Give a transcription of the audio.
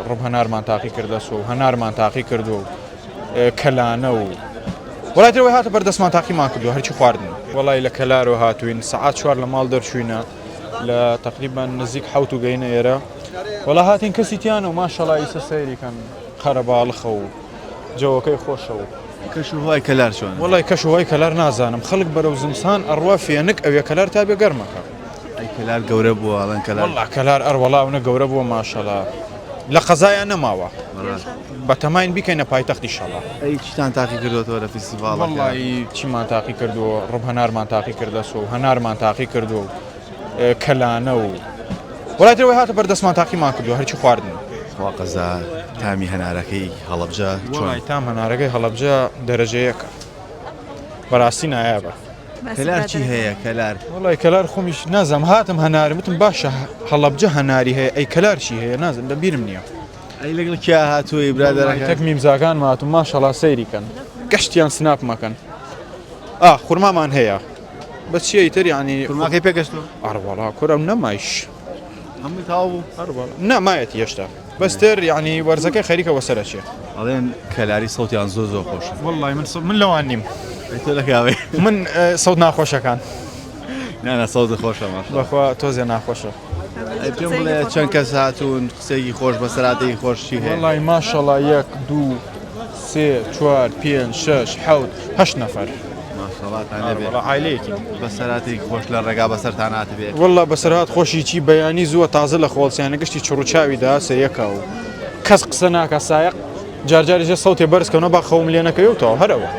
ڕب هەنارمان تاقی کردەسۆ و هەنارمان تاقی کردو و کەلانە و وەڵای تر ئەوەی هاتە بەردەستمان تاقیمان کردو هەرچی خواردن. وەڵای لە کەلارەوە هاتووین سەعات چوار لە ماڵ دەرچووینە لە تەقریبەن نزیک حەوت و گەینە ئێرە وەڵا هاتین کەسی تیانە و ماشەڵا ئیسە سەیری کەن قەرەباڵخە و جەوەکەی خۆشە و کەش و هەوای کەلار چۆنە؟ وەڵای کەش و هەوای کەلار نازانم خەڵک بەرەو زمسان ئەڕوا فێنک ئەوێ کەلار تا بێ گەرمەکە. ئەی کەلار گەورە بووە ئەڵێن کەلار. وەڵا کەلار ئەروەڵا ئەونە گەورە بووە ماشەڵا لە قەزایا نەماوە بەتەماین بیکەینە پایتەخت ئیشەڵا. ئەی چیتان تاقی کردۆتەوە لە فیستیڤاڵەکە؟ وەڵایی چیمان تاقی کردووە ڕب هەنارمان تاقی کردەسۆ و هەنارمان تاقی کردووە و کەلانە و وەڵای تر ئەوەی هاتە بەردەستمان تاقیمان کردووە هەرچی خواردن. خوا قەزا تامی هەنارەکەی هەڵەبجە چۆن؟ وەڵای تام هەنارەکەی هەڵەبجە دەرەجە یەکە بەراستی نایابە. کەلار چی هەیە کەلار؟ وەڵای کەلار خۆمیش نازانم هاتم هەنارم وتم باشە هەڵەبجە هەناری هەیە ئەی کەلار چی هەیە نازانم لە بیرم نییە. ئەی لەگەڵ کیا هاتووی برادەرەکە؟ تەک میمزاکانم هاتوون ماشەڵا سەیری کەن گەشتیان سناپ مەکەن ئا خورمامان هەیە بە چیە ئیتر یعنی خورماکەی پێگەشتووە؟ ئەڕوەڵا کورم نەمایش هەمووی تەواو بوو؟ ئەڕوەڵا نا مایەتی هێشتا بەستر یعنی وەرزەکەی خەریکە وەسەر ئەچێ. ئەڵێن کەلاری سەوتیان زۆر زۆر خۆشە. وەڵای من من لەوان نیم. ئەی تۆ لە کاوەی؟ من سەوت ناخۆشەکان. نا نا سەوتت خۆشە ماشاءاللە. بەخوا تۆزێ ناخۆشە. ئەی پێم بڵێ چەند کەس هاتوون قسەیەکی خۆش بەسەرهاتێکی خۆش چی هەیە؟ وەڵای ماشەڵا یەک دوو سێ چوار پێنج شەش حەوت هەشت نەفەر. ماشەڵاتان لێ بێ. وەڵا عایلەیەکین. بەسەرهاتێکی خۆش لە ڕێگا بەسەرتان هاتبێ. وەڵا بەسەرهات خۆشی چی بەیانی زووە تازە لە خۆڵسیانە گشتی چڕوچاوی داسە یەکا و کەس قسە ناکا سایەق جارجاریشە سەوتێ بەرز کەنەوە با خەوم لێ نەکەوێ و تەواو هەر ئەوە.